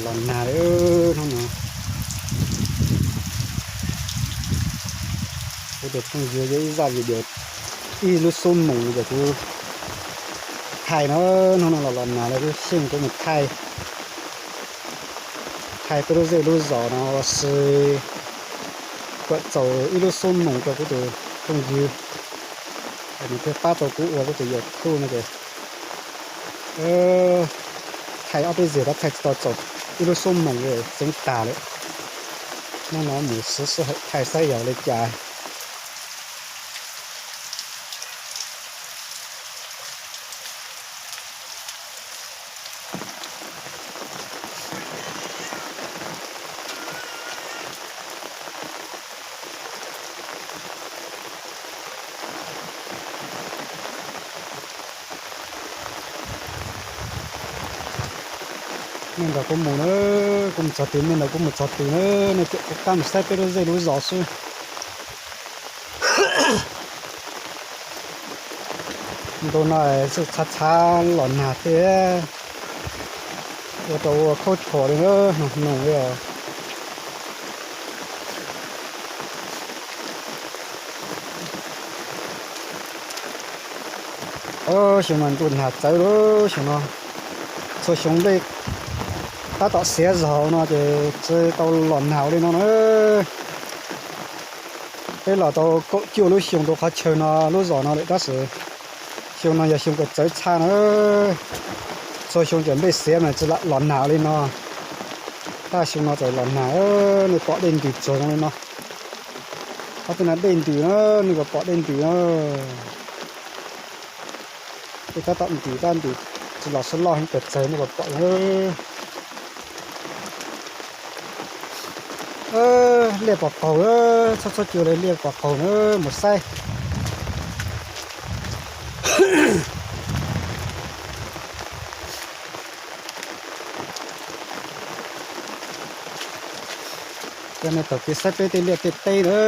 Los nag li hnub no. Kuv tus phooj ywg yog ib zaj video ib lub xub moos no ces kuv thaij no, hnub no los los nag li kuv xyeej kuv mus thaij, thaij peb lub zej lub zos no ua si kom txaus ib lub xub moos rau kuv tus phooj ywg, nws thiaj pab tau kuv ua kuv tus YouTube no ces thaij ob peb zaug tab thaij tsis tau txaus ib lub xub moos li txeev tas lawm. Hnub no mus siv sij hawm thaij saib yog li cas. Nej nrog kuv mus na, kuv mus txog twg nej nrog kuv mus txog twg na, nej caum kuv qab mus saib peb lub zej lub zos xwb. Ntu no xwb txhav txhav los nag thiab, ua rau ua khaub thuas li na, hnoos hnoos li os. Xyoo mas ntuj nag txawv lawm xyoo no. Txhua xyoo nplej tab tom xiav zog no ces tsis tau los nag li no na. Peb los tau kaum cuaj lub xyoo rau qhov chaw no lub zos no lawm tab sis xyoo no yog xyoo kawg txawv tshaj na. Txhua xyoo ces nplej xiav mas tsis lam los nag li no. Tab xyoo no txawm los nag, nej pom dej ntws tsuag zoo li no. Qhov twg no dej ntws na, nej puas pom dej ntws na. Dej tab tom ntws tab ntws, tsis los sab loj heev pes tsawg nej puas pom na. Liaj pom qaug, txhua txhua cua li liaj pom qaug na, mus saib. Coj nej taug kev saib peb tej liaj tej teb na.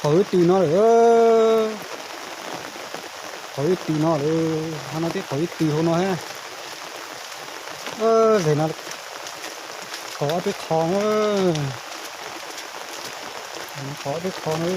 Qaug ib tw no lawm, qaug ib tw no lawm, hauv no twb qaug ib tw hauv no thiab. Zem no qaug ob peb qho na, qaug ob peb qho na.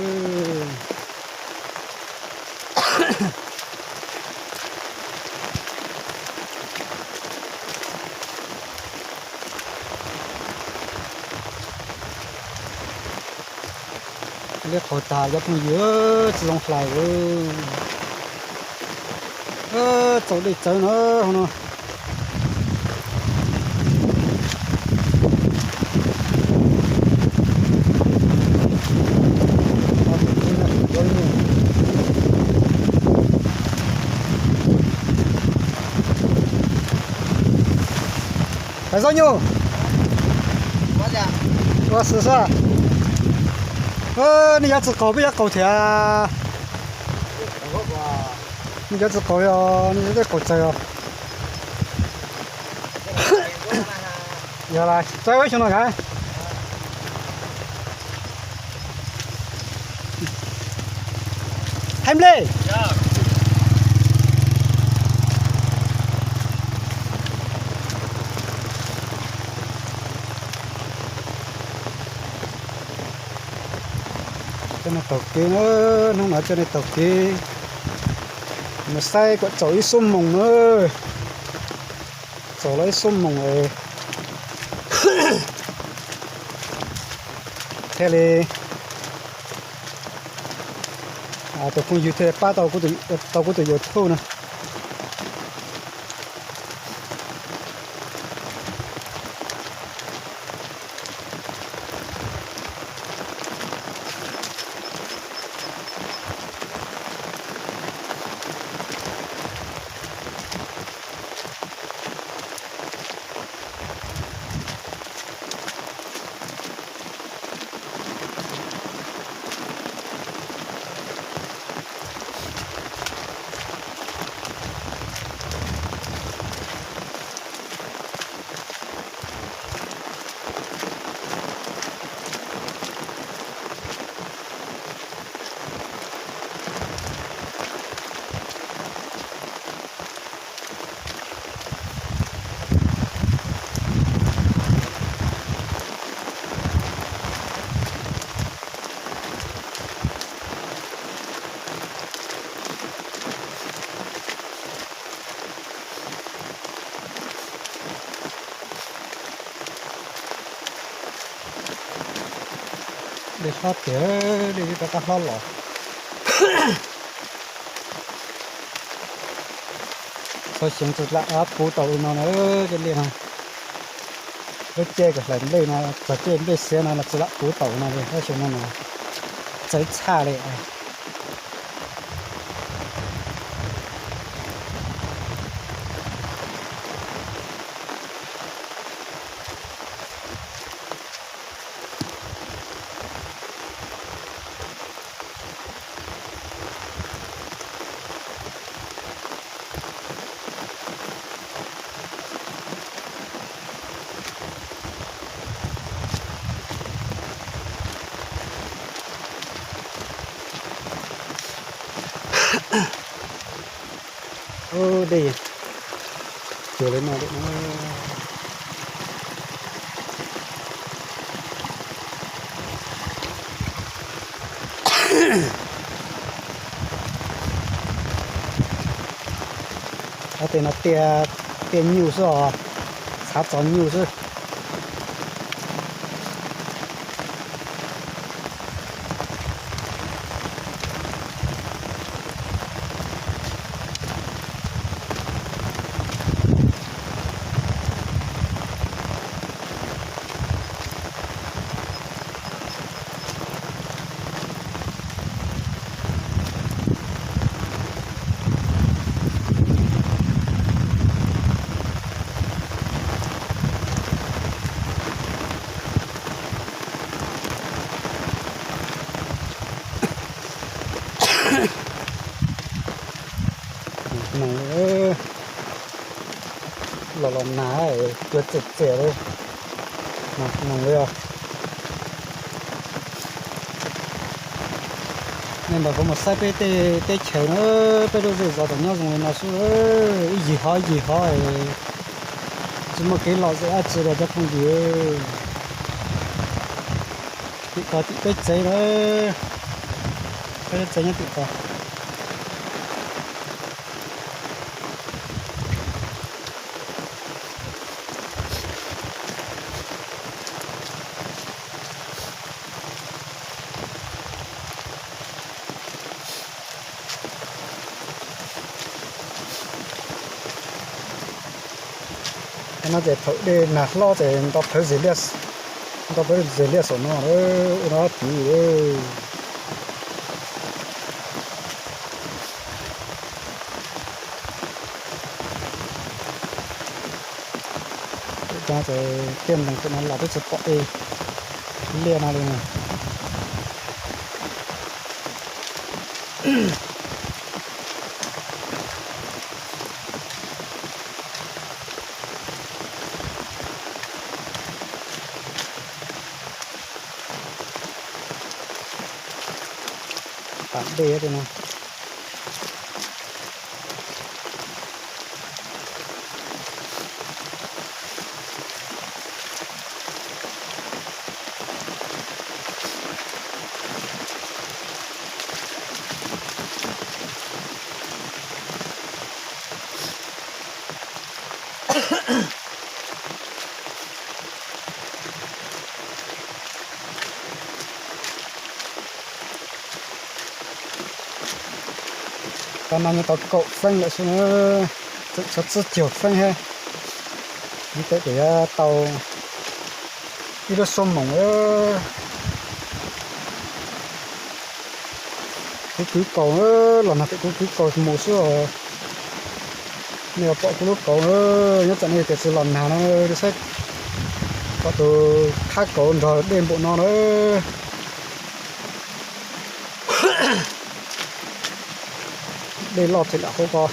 Liaj qaug tas cov phooj ywg, tsis zoo hlais. Txaus dej txawv no hauv no. Hais zoj nyuj. Ua xwm sab. Nej yuav tsis qaug peb yuav qaug thiab. Nej yuav tsis qaug, nej yuav tej qaug txawg os. Yog las txawg xyoo no kav. Haib nplej. Coj nej taug kev na, hnub no coj nej taug kev mus saib kom txaus ib xuab moos na. Txaus los ib xuab moos thiaj li tus phooj ywg thiaj li pab tau kuv tus YouTube no. Dej hlob tiag, dej twb rov qab hlob los. Txhua xyoo tsis lam puv tau li no na, cov liaj no. Lub caij kom hlais nplej no, txog caij nplej xiab no los tsis lam puv tau no li, tab sis no mas txawv tshaj li. Ub, dej cuag li no lawm na. Ob tej no tiaj, tiaj nyuj xwb os, txhav txos nyuj xwb. Noog los los nag, cua txias txias li. Noog li os. Nej nrog kuv mus saib peb tej teb chaws na, peb lub zej zos tseem nyob zoo li no xwb, ib yig hov ib yig hov, tsis muaj kev lom zem dab tsi li cov phooj ywg. Tim tod tim peb tsev na, peb tsev nyob tim tod. No ces thaum dej nag hlob ces nto plhawv zes liaj, nto plhawv zes liaj saum no, ua no tid. Ces tiaj ntoos tim no los twb tsis pom dej liaj no li. Tam dej no, Tam no nyuam tau kaum feeb lawm xwb na, tseem tshuav tsib caug feeb thiab. Nws teb ces yuav tau ib lub xuab moos. Kuv kwv kaus, los nag pem kuv kwv kaus mus xwb os. Nej yuav pom kuv lub kaus, nyob tsam nej tias tsis los nag no, saib pom tus thab kaus nrog dej npaum no na. Dej loj thiab lam hauv ko.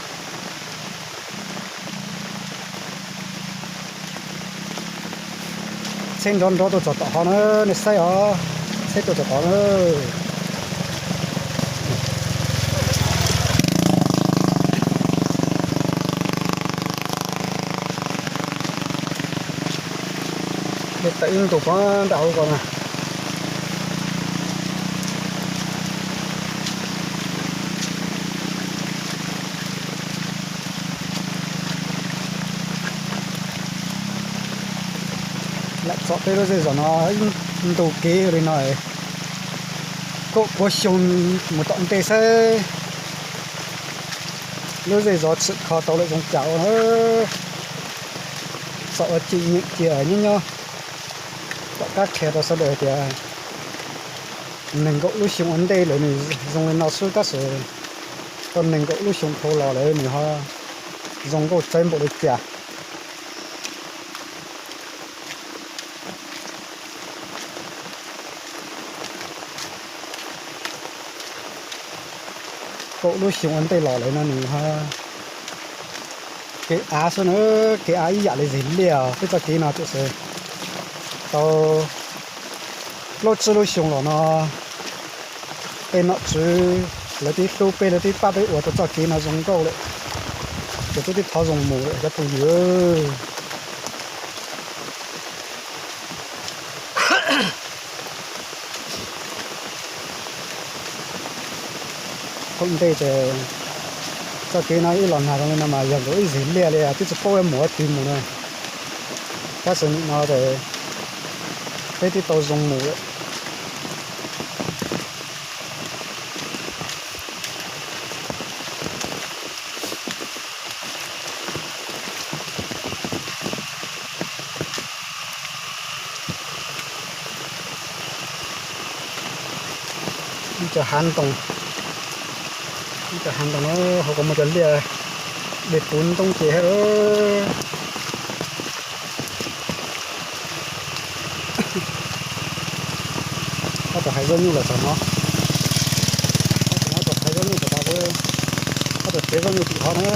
Tsheb nrov nrov tuaj txog tom hov na, nej saib os, tsheb tuaj txog tod na. Dej tawm ib ntus puag nram hauv ko na. Lam txog peb lub zej zos no ib ntu kev li no, Kaum pua xyoo mus tom ntej xwb, lub zej zos tshwm kho tau lawm zoo cas ua na. Txawm ua cim nyeem cia nyob nyob tom qab qhia rau sawv daws tias nees nkaum lub xyoo ua ntej lawm nws zoo li no xwb, tab sis tau nees nkaum lub xyoo dhau los lawm nws ho zoo nkauj txawv npaum li cas. Kaum lub xyoo ua ntej los lawm no nws ho kev av xwb na, kev av ib yam li zig liaj. Peb txoj kev no twb tau plaub tsib lub xyoo los no, tej nom tswv lawv twb hlub peb, lawv twb pab peb ua tau txoj kev no zoo nkauj lawm, ces peb twb thov zoo mus lawm cov phooj ywg. Thaum ntej ces txoj kev no ib los nag zoo li no mas yog nkaus ib zig liaj li, twb tsis paub yuav mus ua twg mus na. Tab sis nim no ces peb twb tau zoo mus lawm. Ib co hav ntoo, ib co hav ntoo no hauv ko muaj cov liaj dej puv ntoob ces hab. Ob tug hais zaub nyuj los txog no, ob tug hais zaub nyuj txog no, ob tug tsev zaub nyuj tim hov na.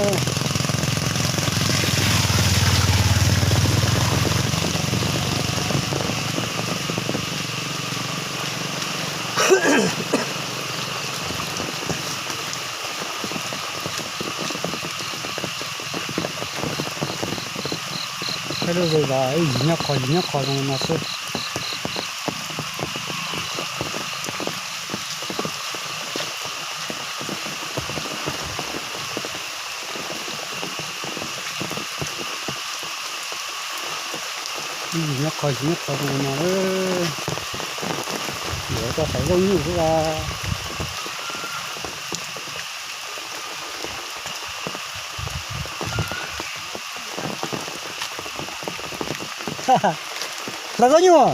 Peb lub zej zos ib yig nyob qho yig nyob qho zoo li no xwb. Ib yig nyob qho yig nyob qho zoo li no, yuav coj tau zaub nyuj xwb a. Hlawv zaub nyuj.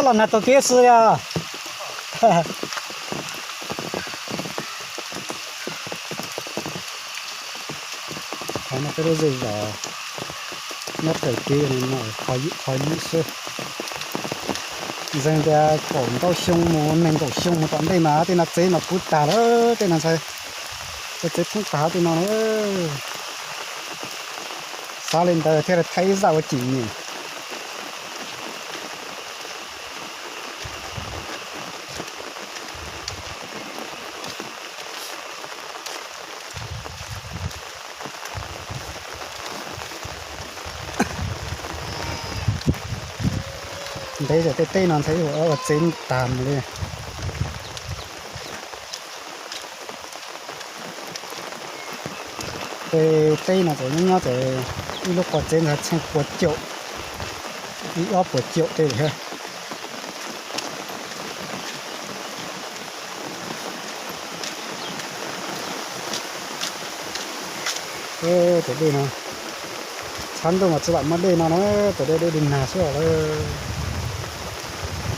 Los nag taug kev xwb yog. Qhov no peb lub zej zos nyob raws kev no, qhov yim qhov yim xwb. Ntxeev tias kaum ntau xyoo mus nees nkaum xyoo mus tom ntej mas tej no tsev no puv tag lawm, tej no ntxhais, tej tsev poob tag tej no na. Xav li ntawd thiaj li thaij ib zaj ua cim nyeem. Ntev zog tej teb no ntxhais ib ua tsev tag mus li. Tej teb no ces nyob nyob ces ib lub qhov tsev ntxhais txheej pua caum, ib ob puas caum tej li thiab. Tus dej no, txhab ntuj mas tsis lam muaj dej no na, tus dej dej li nag xwb os,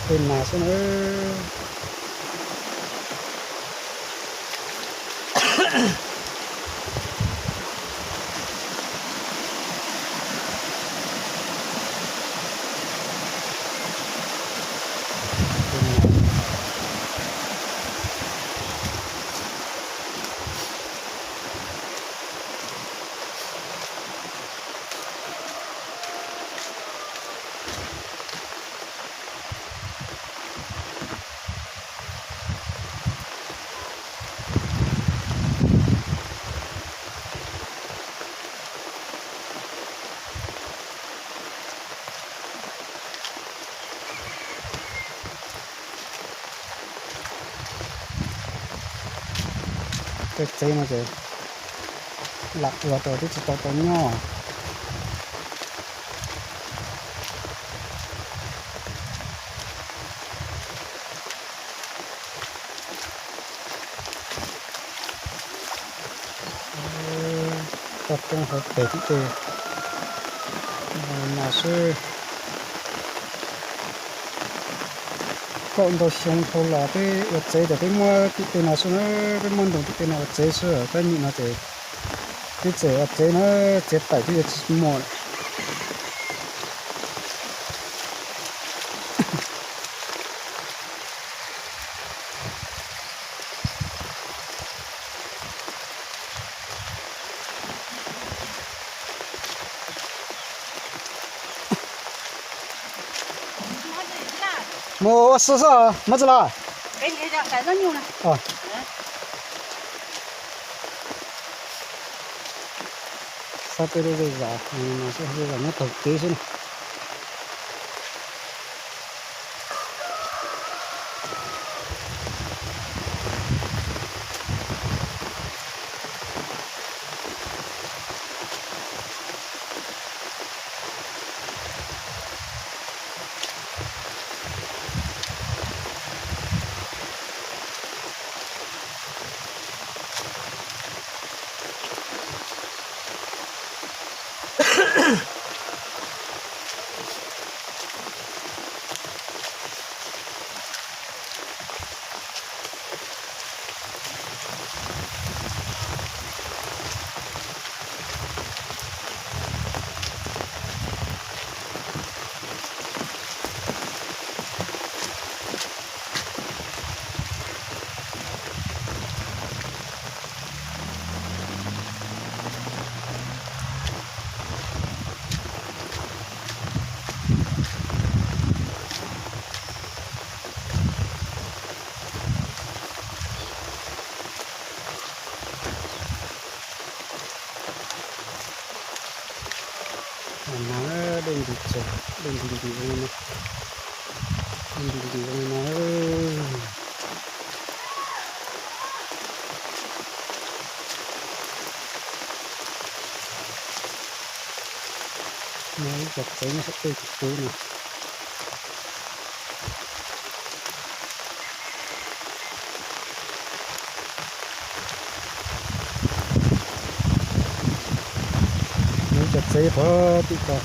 dej nag xwb na. Tej tsev no ces lam ua rau twb tsis tau tau nyob. Toj roob hauv pes tim tej no xwb. Kaum ntau xyoo dhau los peb ua tsev ces peb muab tim tej no xwb na, peb muab ntoo tim tej no ua tsev xwb, tab nim no ces peb txawm ua tsev na, txiav taws twb yuav tsis muaj lawm. Mus ua si xwb, muab tsi los? Xab peb lub zej zos, zej zos nyob taug kev xwb na. Dej nti, dej nti nti, dej nti nti zoo li no. Muaj ib co tsev nyob saum tej tus kwv no. Muaj ib co tsev puag tim ko.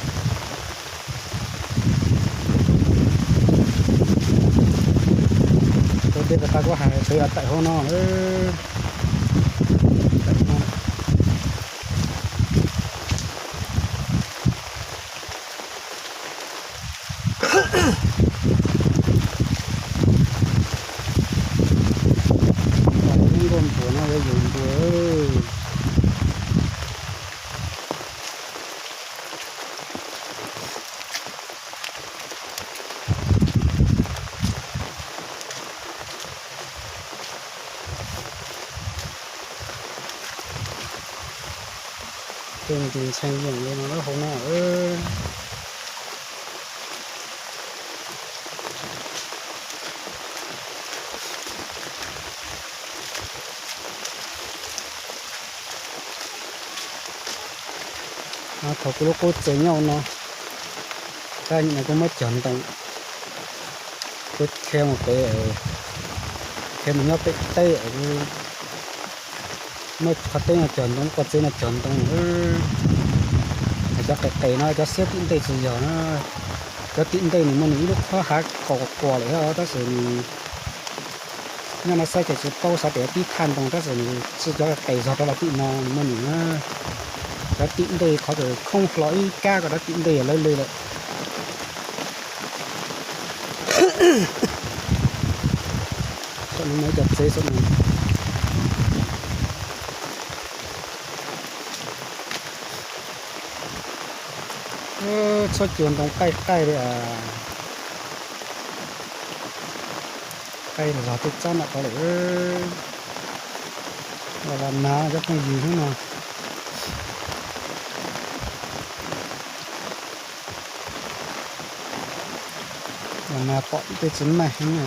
Tus dej puag ta kuj hais tsev tawm hauv no. Nkauj npuas no yuav yus npuas. Tej nti ntshee yeem li no lawm hauv no. Thaum kuv lub qub tsev nyob no, tab nim no kuv muab cog ntoo, kuv khiav mus pem, khiav mus nyob pem teb, muab qhov teb no cog ntoo, qhov tsev no cog ntoo. Cov qis qis no cov xiab tim ntej tsis yog na, cov tim ntej nws muaj nws ib lub qhov hav qaus quas lawm thiab tab sis nws nyob no saib ces tsis paub xav tias tib thaj ntoo tab sis nws tsis cov qis zog rau los tim no nws muaj nws na. Cov tim ntej qhov tseem khoob hlo ib kab ko, cov tim ntej lawv li lawm. Saum no muaj ib co tsev saum no. Txhob cua ntoo qaij qaij li, qaij zog tej txab nram tod lawm. Los los nag cov phooj ywg hnub no. Los nag pom tej txiv neej heev na.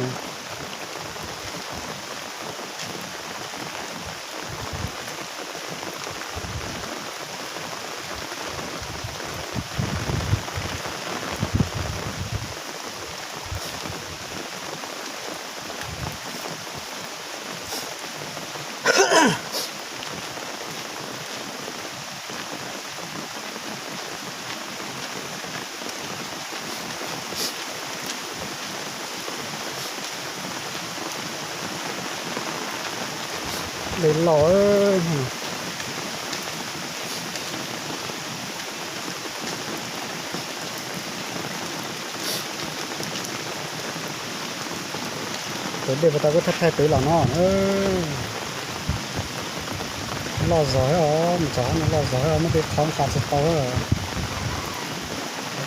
Los, tus dej puas tau kuv thaij thaij pem los no. Loj zog os, mus txog no loj zog os, muab tej qhov nqa tsis tau.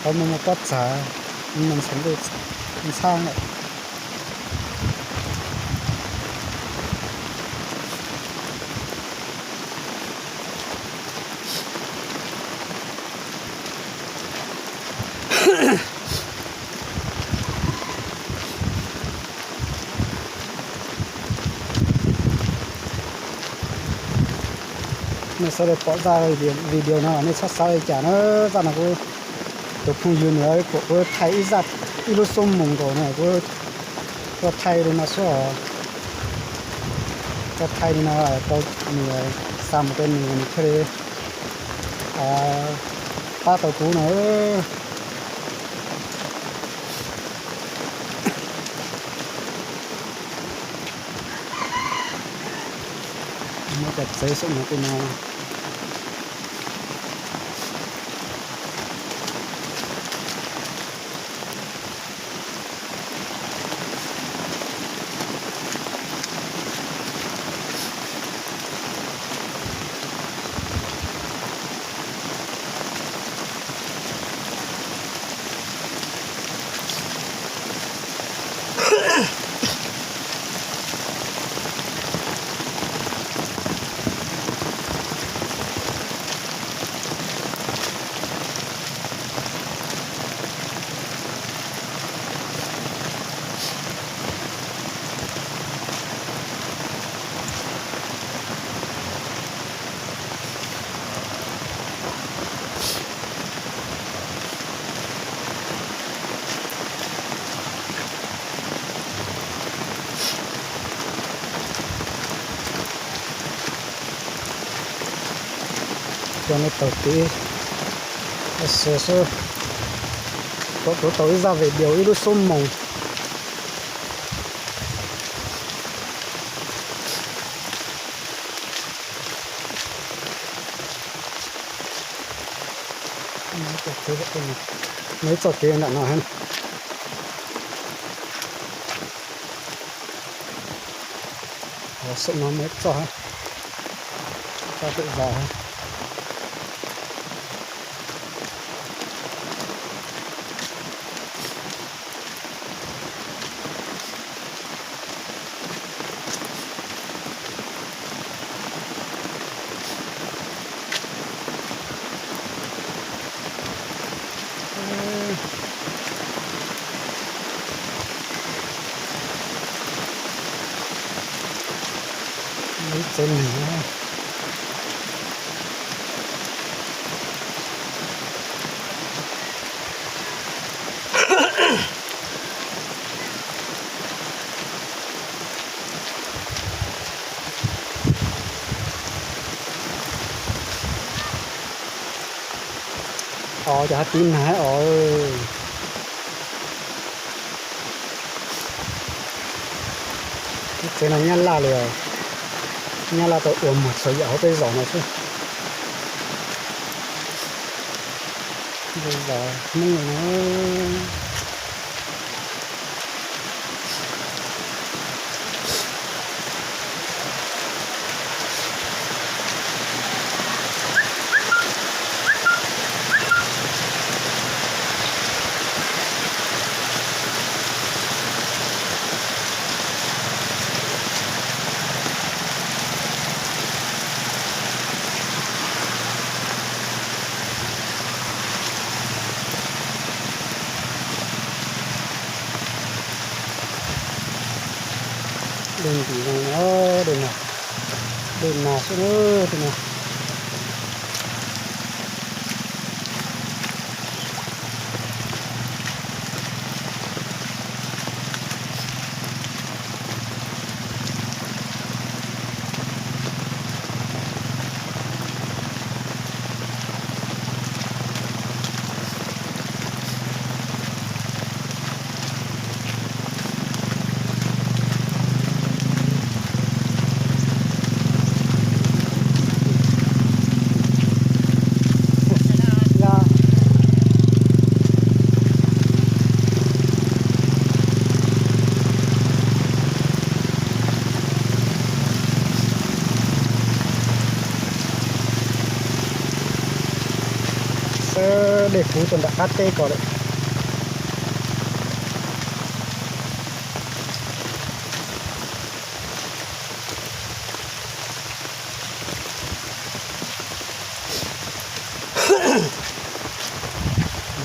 Tau muaj muaj pob txha, muaj ntxhee ntuj ntxhab lawm. Nej sawv daws pom zaj video no nej txhob xav li cas na. Zaj no kuv, tus phooj ywg nws kom kuv thaij ib zaj, ib lub xuab moos nkaus no kuv tuaj thaij li no xwb os. Tuaj thaij li no rau nws, xa mus rau nws, nws thiaj li pab tau kuv no. Muab cov txawv xwb no tej no. Coj nej taug kev xwb, kom kuv tau ib zaj video ib lub xuab moos. Muaj ib txoj kev nram no. Saum no muaj ib txoj, txoj pem zos. Lub tsev neeg. Os, cov hav tib nag os. Lub tsev no Nyab Laj li os. Nyab Laj tau ua muag txhua yam hauv peb zos no xwb. Zos Hmoob no. Dej ntim no, dej nag, dej nag xwb na tej no. Dej puv tuaj nram qab teb ko lawm.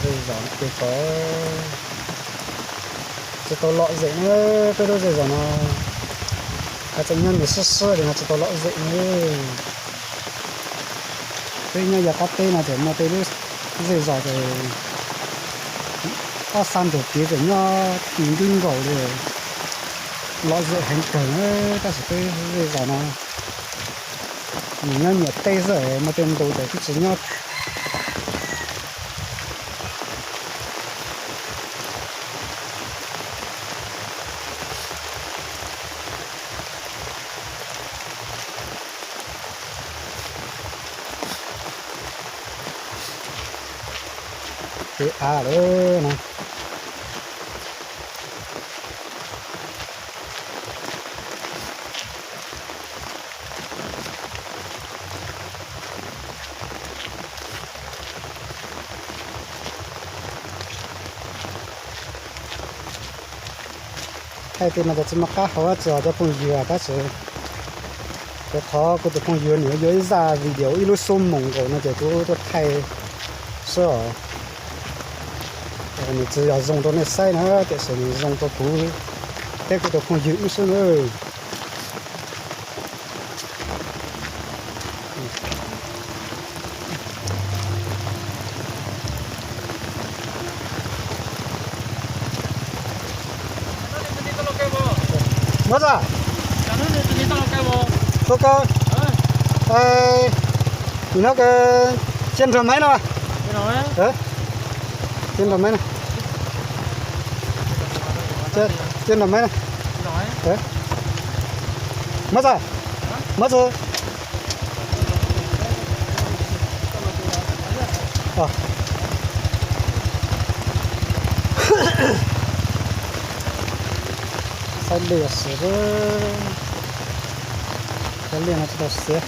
Zej zos no ces ko tsis tau lom zem na, peb lub zej zos no. Hais tseem nyob nws sib sib li no tsis tau lom zem na. Peb nyob yav qab teb no ces muaj tej lub zej zos ces ob xab nrug kev ces nyob ti nti nkaus li, lom zem heev kawg na. Tab sis peb zej zos no nws nyob nyiam teb xwb, muaj tej ntu ces twb tsis nyob. Kev av lawm no. Thaij tej no ces tsis muaj qab hau dab tsi os cov phooj ywg, tab sis rau qhov kuv tus phooj ywg nws yuav ib zaj video ib lub xuab moos nkaus no ces kuv tuaj thaij xwb os. Nws tsis yog zoo rau nej saib na, tiam sis nws zoo rau kuv thiab kuv tus phooj ywg wb xwb na. Muab txog. Tau kawg. Nim no kawg, cia nrog maiv no. Cia nrog maiv no. Cia nrog maiv no. Muab txog. Muab txog. Saib liaj xwb, saib liaj no tsis tau xiav.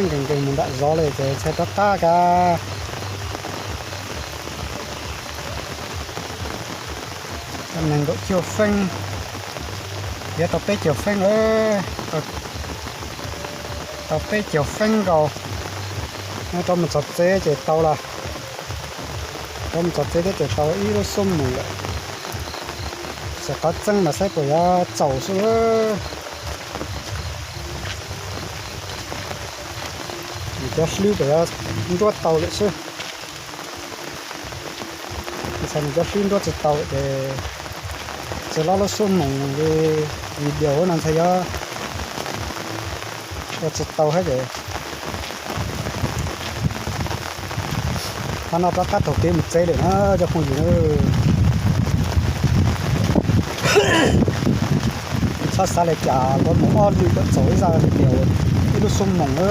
Nkees nkees mus nram zos li ces txhais rov qab kiag. Nees nkaum cuaj feeb, yuav tau peb caug feeb lawm, tau peb caug feeb nkaus. Rov mus txog tsev ces tau lawm, rov mus txog tsev thiab ces tau ib lub xuab moos lawm. Xyov qhov tseeb mas saib puas yuav txaus xwb. Nws cov hlwb puas yuav nruab tau lawm xwb. Ntshai nws cov hlwb nruab tsis tau ces tsis lub lub xuab moos li video no ntshai yuav ua tsis tau thiab ces qhov no rov qab taug kev mus tsev lawm na cov phooj ywg. Txhob xav li cas, yuav mus ob lwm kom txaus ib zaj video ib lub xuab moos na.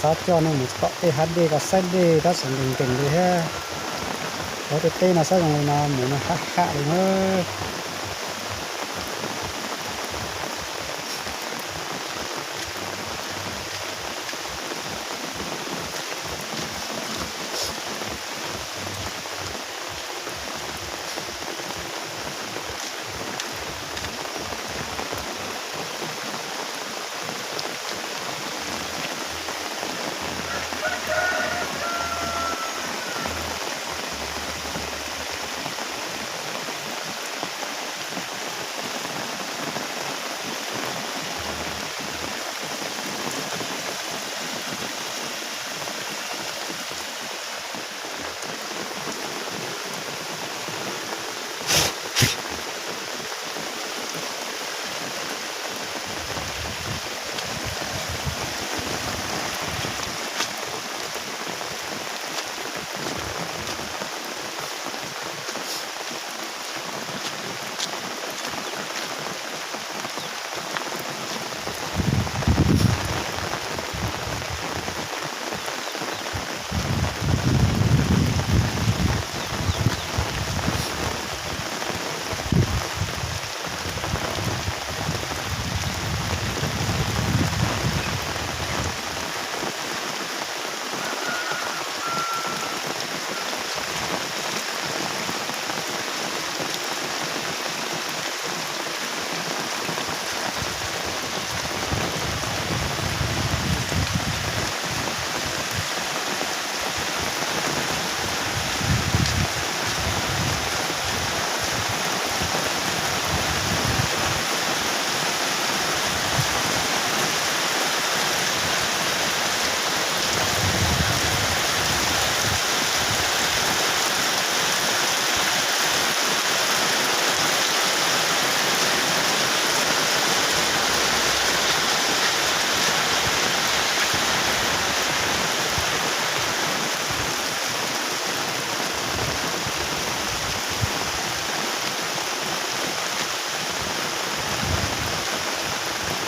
Tab coj nej mus tom tej hav dej ko saib dej tab sis nkees nkees li thiab. Cov tej teb no saib zoo li no mus no hab ham li na.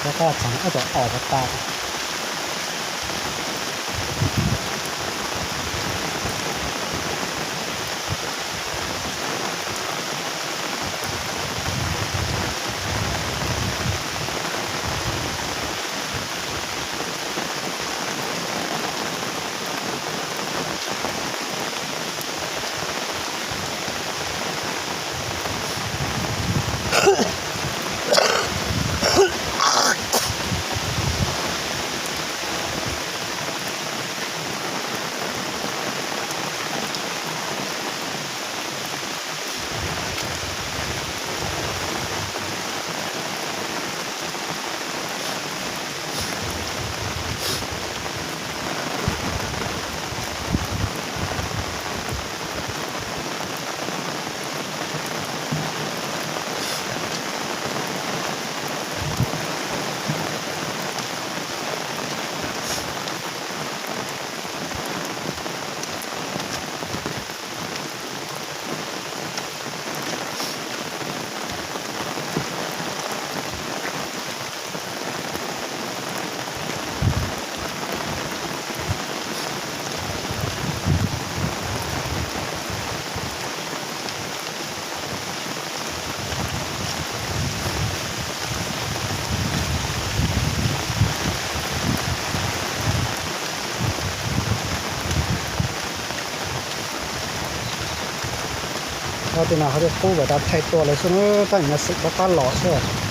Rov qab txog ob tug os puas tas. Tej no ho tej qub lawm, thaij tua lawv xwb na, tab sis no xwm rov qab los xwb.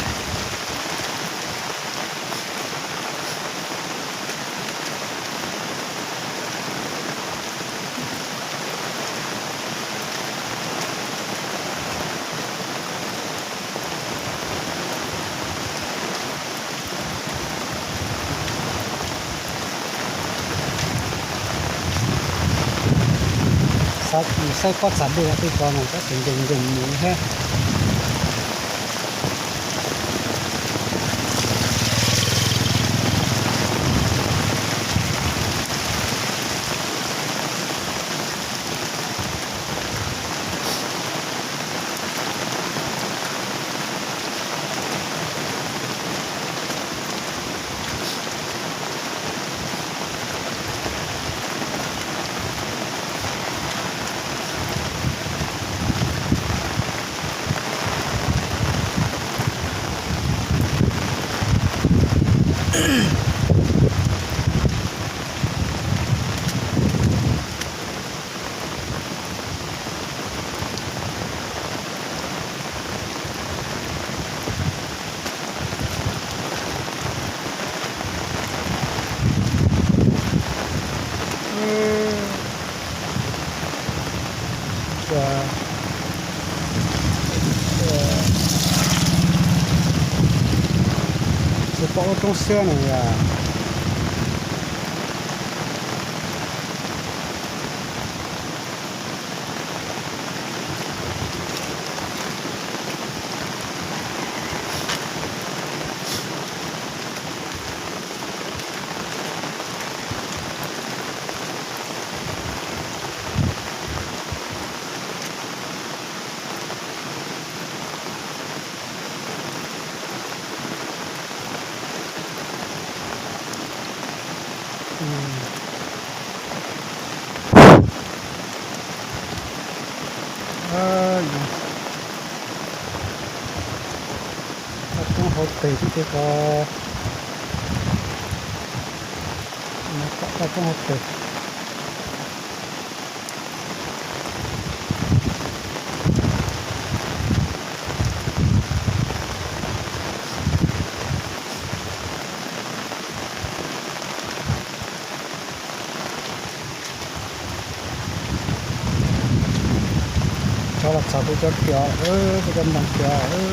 Saib pob txha dej tej ko mas tab sis nkees nkees mus thiab. Roob siab no yog. Roob hauv pes xwb ces ko, roob hauv pes. Tso los txog kuv cov riam, kuv cov ntoo riam.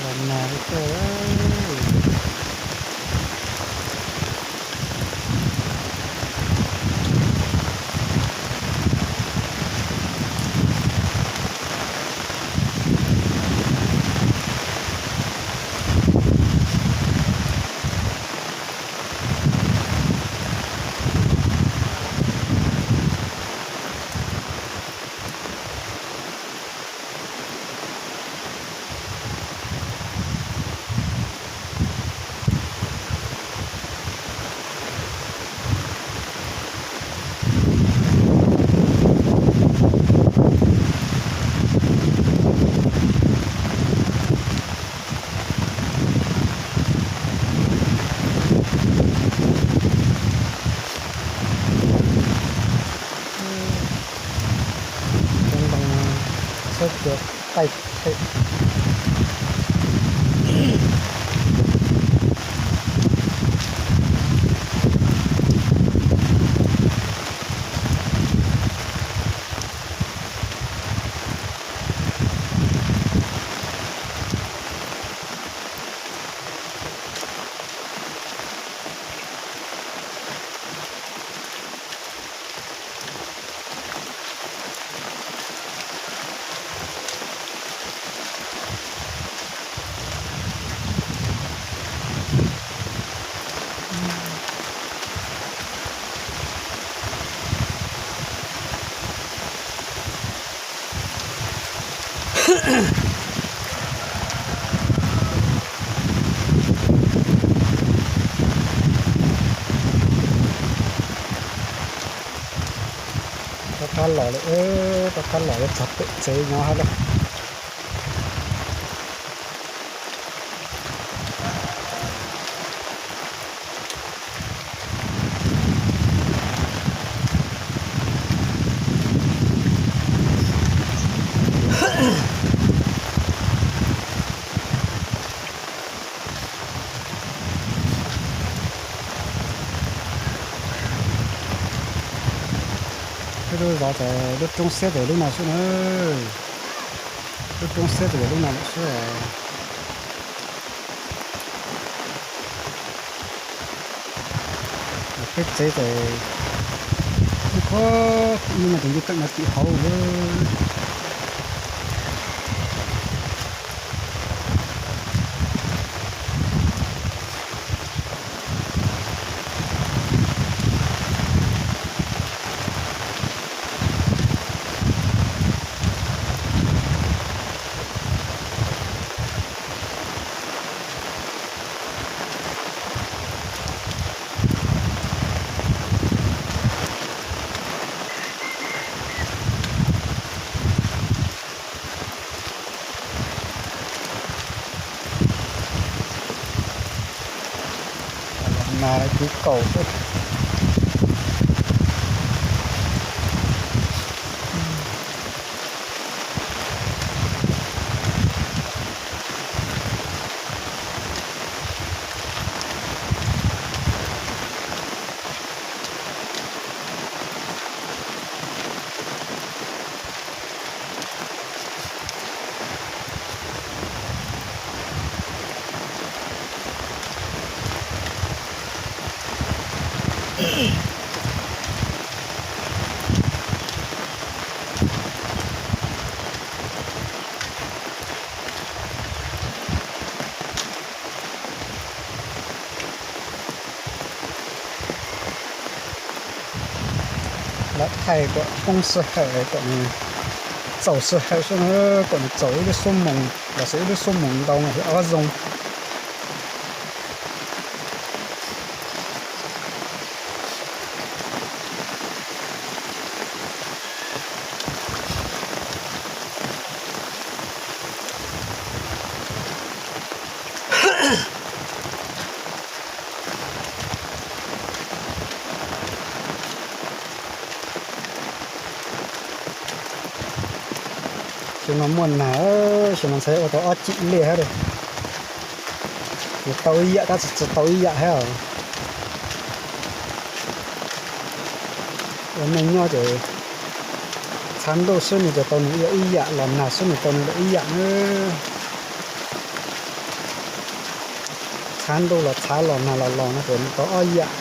Los nag li koj. Cov ntoo txhob cuag qaij phem. Rov qab los lawm, rov qab los yuav txog pem tsev nyob hab lawm. Peb lub zos tas lub roob siab tas lub no xwb na. Lub roob siab tas yog lub no lawm xwb. Peb tsev tas, ub, qhov ub no tas nce keem no tim hauv lawm. Mas kuv kaum xwb. Lawv thaij kom poob sij hawm, kom nws txaus sij hawm xwb na, kom nws txaus ib lub xuab moos los sis ib lub xuab moos ntau no thiab ob zoo. Xyoo no muaj nag, xyoo no ntxhais ua tau ob cim liaj thiab li. Ces tau ib yam tab sis tsis tau ib yam thiab os. Ua neej nyob ces txhav ntuj xwb nws ces tau nws ib yam, los nag xwb nws tau nws ib yam na. Txhav ntuj los txhav, los nag los los no ces nws tau ob yam.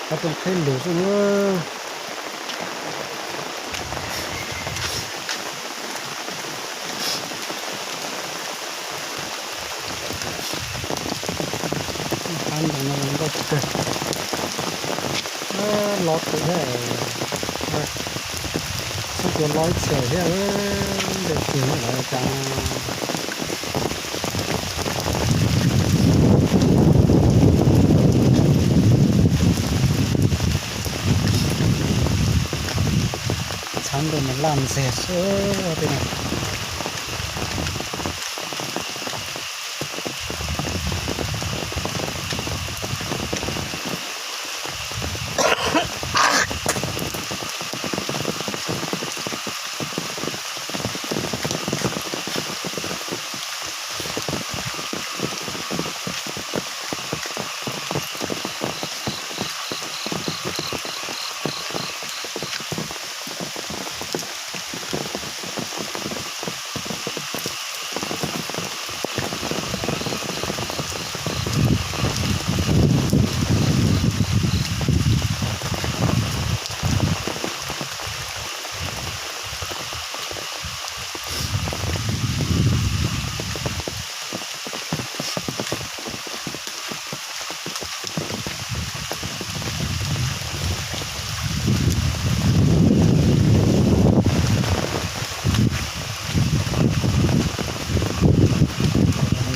Qhov rooj qhib lug xwb na. Qab ntoo no zoo nkauj kawg. Lov twm thiab, xub tias lov ib txhia thiab, nte tig lawm cas. Txhab ntuj mas laj ntxiag xwb tej no.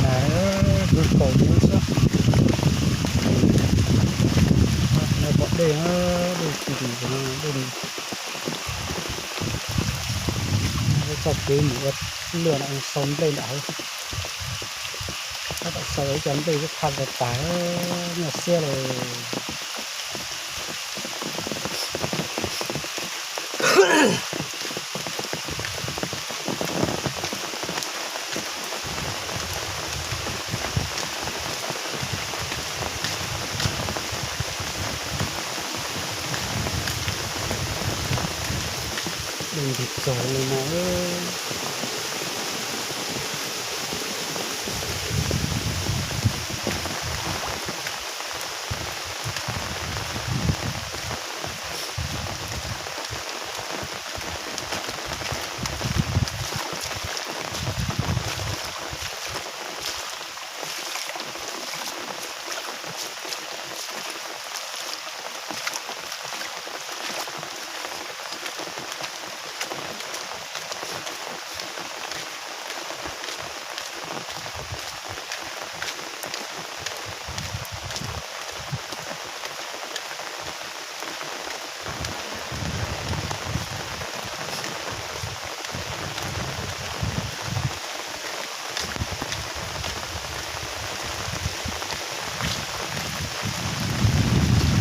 Nag, nag kaus xwb. Pom dej, dej ntis, dej ntis. Txoj kev mus ua luaj no xau nplej nram hauv. Tab tom xau ib co nplej twb qhaj tas tas, nyuaj siab li. Dej ntis txog li no.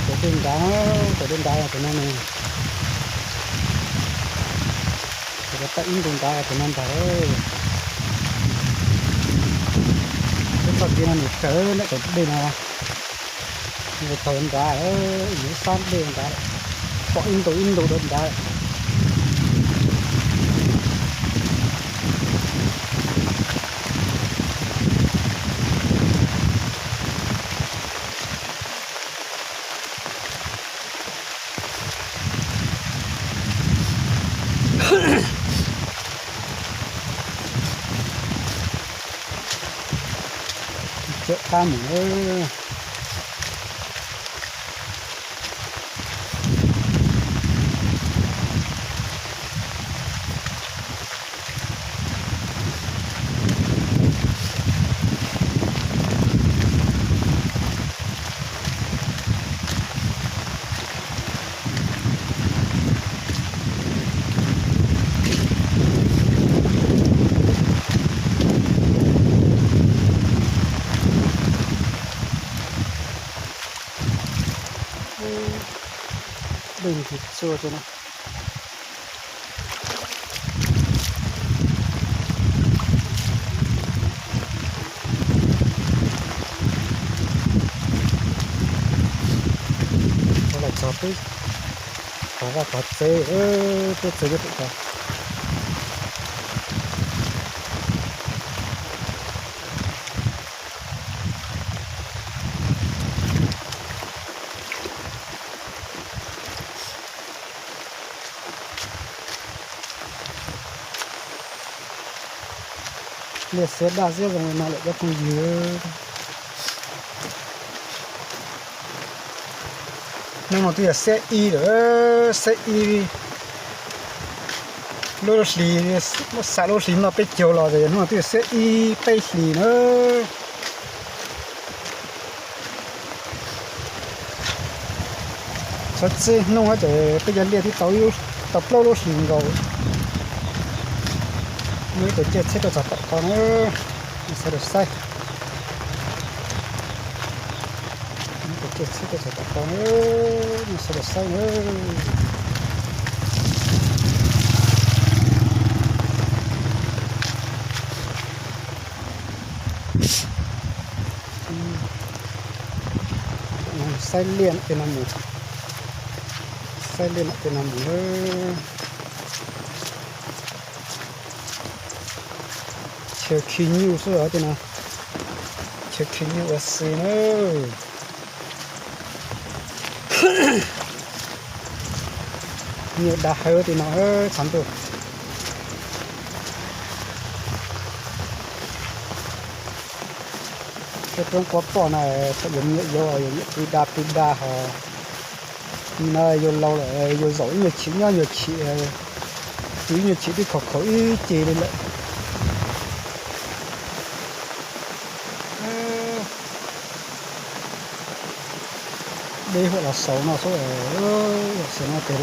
Tus dej nrad, tus dej nrad tus no nws Yuav tau ib ntu nrad tus no ntag. Lub txoj kev no nws kawg ntawm tus dej no, nws tau nrad, nws lub sab dej nrad, pom ib ntu ib ntu rau nrad. Cawm qab mus. Dej nqis txhua tiag na. Los txog peb qhov vaj qhov tsev, peb tsev nyob pem tod. Liaj xiab daj xiab zoo li no lawm cov phooj ywg. Hnub no twb yog xiab ib lawm, xiab ib, lub hlis, muab xam lub hlis noj peb caug los ces hnub no twb yog xiab ib peb hlis na. Txog txij hnub no ces peb cov liaj twb tau, tau plaub lub hlis nkaus. Muaj ib tus caij tsheb tuaj txog tom ko na, sawv daws saib. Muaj ib tus caij tsheb tuaj txog tom ko na, sawv daws saib na. Saib liaj tej no mus, saib liaj tej no mus. Chaw khi nyuj xwb os tej no, chaw khi nyuj ua si na. Nyuj dag hawv tej no txhaj ntuj. Tej roob quav poj na, thaum yuav me nyuam yaus yuav nyuam pw da pw da hos, nim no yus laus lawm yus zaum ib nyuag chim nyob nyuag chim, pw ib nyuag chim twb khaus khaus ib ce li lawm. Deb huam los xaus no xwb, xaus no ces